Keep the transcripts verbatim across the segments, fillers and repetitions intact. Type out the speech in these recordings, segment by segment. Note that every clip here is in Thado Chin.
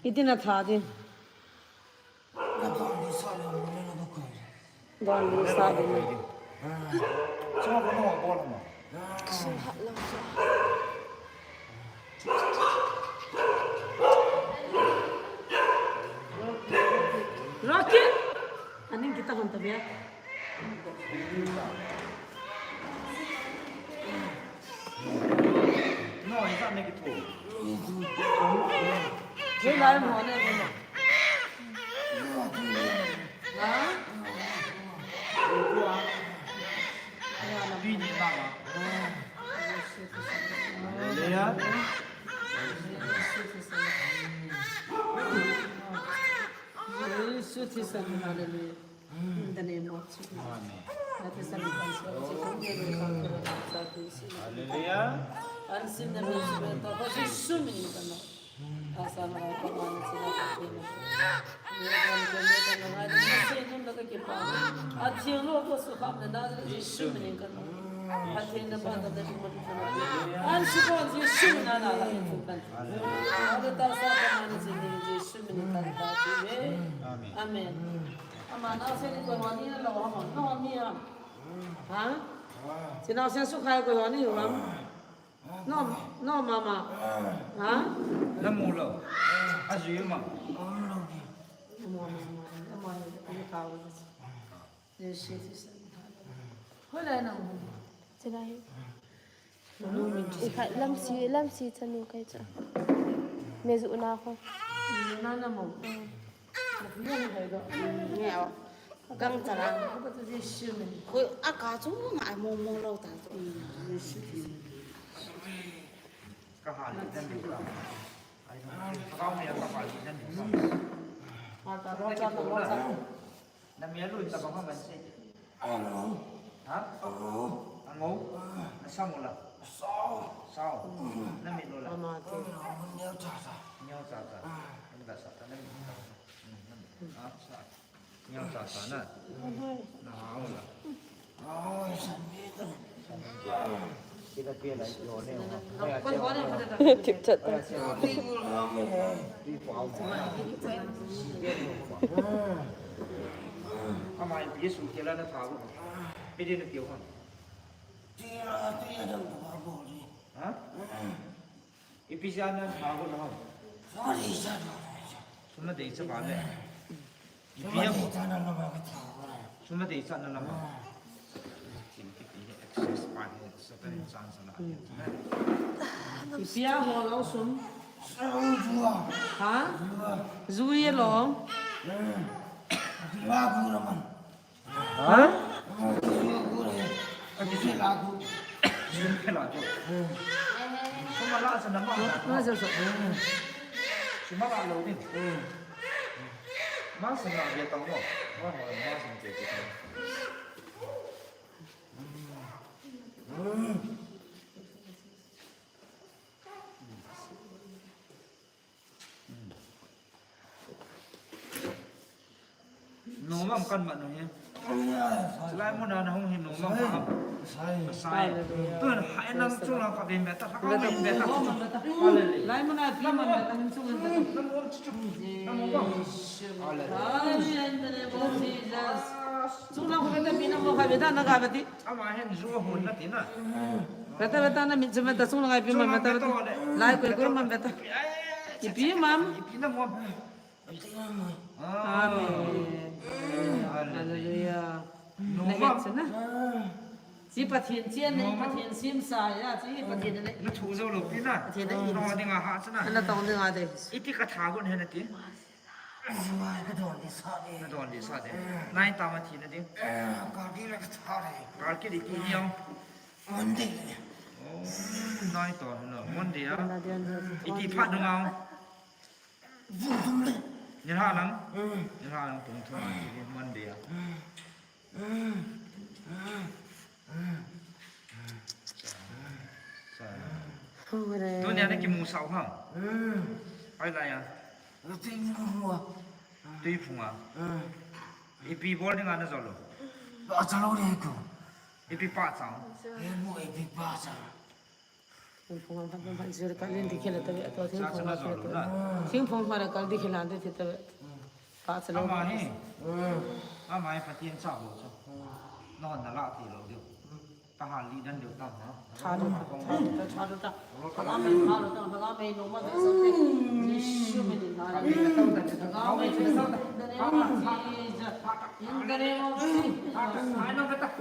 Iti na tha di. Don di sa di na. Chunga ko no bol mo. Rocky. Aning kita hon tabia. No, is that negative? Hey, lai mo ne mo. Ha? Hallelujah. Hallelujah. In the name of Jesus. Amen. Hallelujah. Amen. Ama naosen ni koi ho ni na lo ham? No mi ham? Ha? Chi naosen sukhai koi ho ni ham? No, no mama. Ha? Na mu lo. A ju ma. Mo, mo, mo, mo, mo, mo, mo. Hola na. Chilai. Ikha lamsi, lamsi chanu kai cha. Me ju na ko. Na na mo. Nge o. Gang chara. Ko a ka chu ngai mo mo lo ta chu. Ka ha ni dan ni ka. Ai, ka ha ni ka ha ni dan ni ka. Ma ta ro cha ta ro cha. Na mi a lui ta bang man si. Ango. Ha? Ango. Ango? Na sa mo la. Sao. Sao. Na mi lo la. Ama te. Neo cha cha. Neo cha cha. Ang da sa ta na mi ta. Ah, sa. Neo cha cha na. Na ha la. Kipchat ta. Ama in pisu kila na thagu. Pidi na kiu han. Ha? Ipi sia na thagu na ham? Suma dei cha ba le. Ipi ham? Suma dei cha na lam. Ipi a ho lo sum? Ha? Ju ye lo. Ha? Suma la sa na ma. Ma sa sa. Suma la lo din. Ma sa na bia tang mo. Ma sa na bia tang. Nomam kan mat nu hi. Lai mun a na hung hi nomam ka. Sai. Tun hai nam chung lang ka bin beta, ka bin beta. Lai mun a pi man beta, hin chung beta. Nam om chu. Nam om ba. Hallelujah, in the name of Jesus. Chung lang ka beta, pi nam ka beta, na ka beti. Ama hin ju hun na ti na. Beta, beta, na mi chu beta, chung lang ka pi man beta, beta. Lai koi koi man beta. Ipi mam. Ipi nam om. Amen. Hallelujah. Noma. Chi Pathen chen nei, Pathen sim sa ya, chi Pathen nei. Na thu jo lo pi na. Pathen nei. Na ding a ha chana. Na tong ding a de. Iti ka tha gon he na ti. Ka don di sa de. Na don di sa de. Nai ta ma thi na ding. Ka di la ka tha de. Ka ki di ki yong. Monday. Oh, nai to na Monday a. Iti pha dong a. Pung thum le. Nilhah lang. Nilhah lang pung thum a, Monday a. Tunia na kimu sao ham? Hoilai a? Tuiphung a. Tuiphung a. Ipi bol dinga na jol u? Pahcha lou ding ko. Ipi pahcha? He mu ipi pahcha. Thingphung ham phat phat jur kal in dikhe la tave, ato thingphung ham phat. Thingphung ham kal dikhe la de thitave. Pa sa lo. Ama hi. Ama hi Pathen cha bou chu. Nahon nala thei lou diu. Ka hal li dan diu ta ha. Tha lo ta, tha lo ta, tha lo ta. Lhagao mei tha lo ta, lhagao mei nom a sa te. Jesu min in tha lo. Lhagao mei tha lo ta. In the name of Jesus. In the name of Jesus.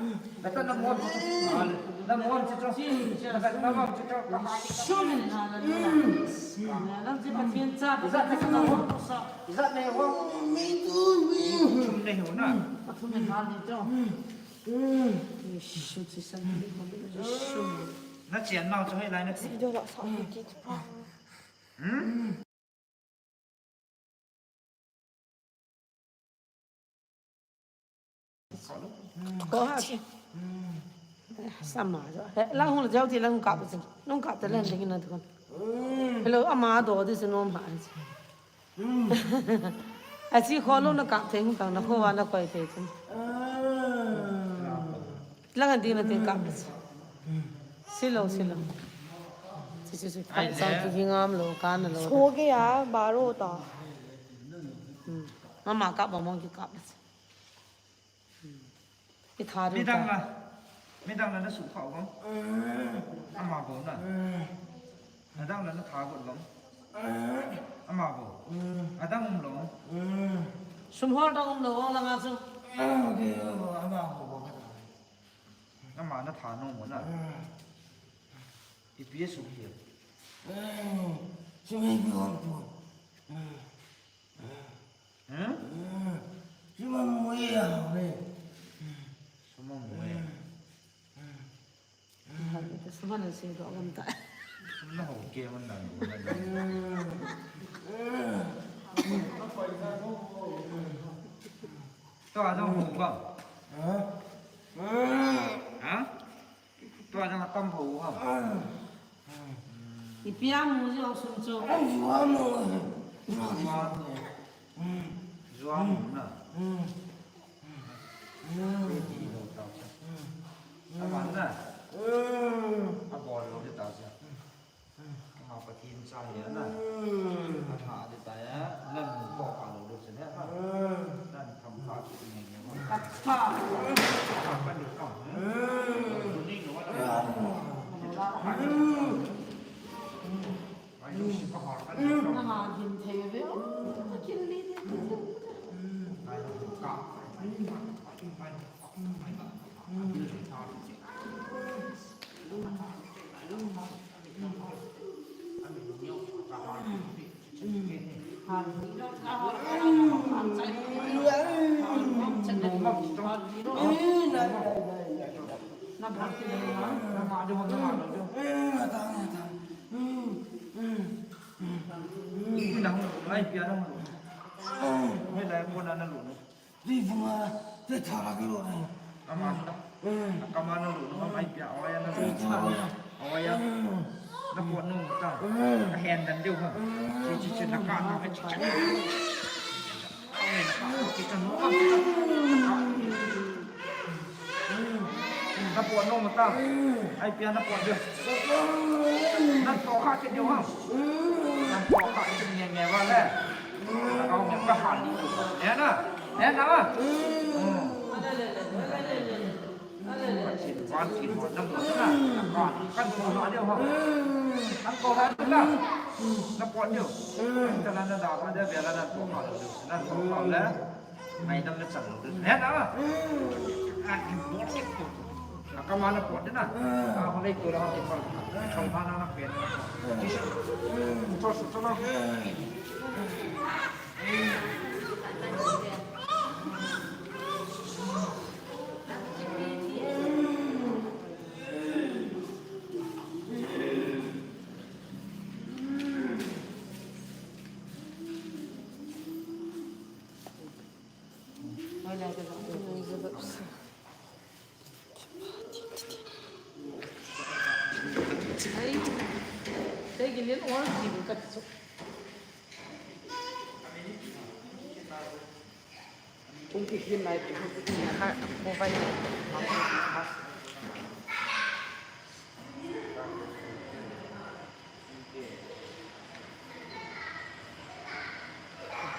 Beta, beta, na mon chu. Na mon chu chu. Na mon chu chu. Shum. Hallelujah. Na lam ji Pathen cha, Pathen cha na mon sa. Ijat nei ho. Mi tu mi. Thum nei ho na. Pathum in hal ni chu. Yesu chi san ni ko Yesu. Na chian mau chu hei lai na. Si do la sa ki pa. Hmm? Ko ha chi. Sama jo. He, lang hung jo ti lang kap chi. Nung kap te len ding na tu. Hello, ama do di se nom ha. Achi kho lo na kap thei hung tang na kho va na koi thei chun. Lang a ding na tin kap. Silo, silo. Chi, chi, chi. Ai, sao le. Ki ngam lo, ka na lo. Ho gaya, baro ta. Hmm. Mama kap ba mong ki kap. Hmm. Ki tha ru ta. Midang la. Midang la na su kha bang. Ama bou na. Adang la na tha got bang. Ama bou. Adang um lo. Sum hol dang um lo, ong la nga su. Ama na tha no mo na. Ipi a su ki. Sum hei pi hol tu. Hmm? Suma mo e a, ne. Suma mo e. Suma na sing ko gam ta. Suma ho ke man na. To a dong ho ba. Ha? Tua jang a tam ho ham. Ipi a mu ji ong sum chu. Jua mu. Jua mu. Jua mu na. Ti lo ta. Aman na. Abol lo de ta cha. Ama Pathen cha hi na. Atha di ta ya, nan ko ka lo do se ne ha. Nan tham pha ki ne ne ma. Ka pha. Ka pa ni ka. Ni no wa. Ai, si pa ha ka ni ka. Na ha gin the ve. Kin li de. Ai, ka. Ai, ka. Ai, ka. Ai, ka. Ri vunga, te thara ki lo na. Ama na. Akama na lo, ama mai pia, awaya na lo. Awaya. Na pot no ta. Ahen dan deu ha. Chi, chi, chi, na ka, na ka, chi, chi. Amen, na ka, chi, chi, no. Na pot no ta. Ai pia na pot deu. Na to kha chi deu ha. Na to kha chi nge nge va le. Ka hal li. Ena. Ena. Kan ko ha deu ha. Kan ko ha deu. Na pot deu. Ka na na da ba de be la na to ha deu. Na to ha le. Mai dam le chan lo deu. Ena. Ka ma na pot deu na. Ka ho le to la ha ti pa. Chong ha na na pe na. Ti sa. To su to na.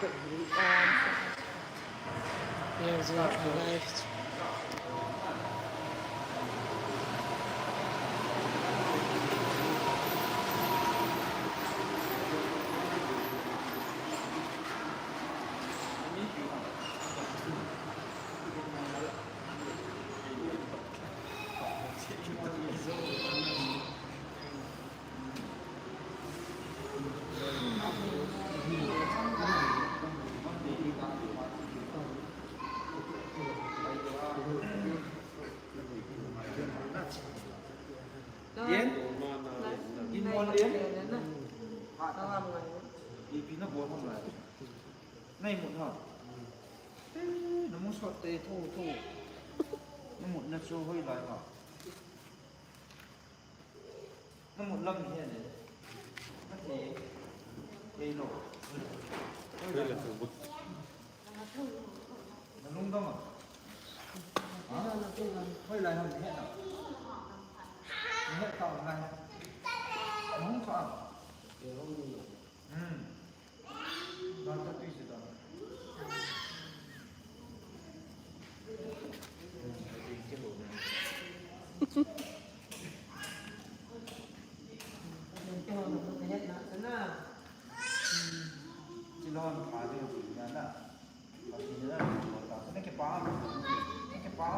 Music, live. Yen? In mon yen? Ipi na bol ham lai? Na imut ham? Eh, na mu sot te tho tho. Na mut na chu hoilai ham? Na mut lam hi ne. Na thei. Thei lou. Hoilai. Na lungdong a? Ha? Hoilai ham na het na? Na het tau ngai. Na hung kha. Hmm. Dan ta tui se dan. Silon pha de na na. Pati na na ta. Na ke pa. Na ke pa.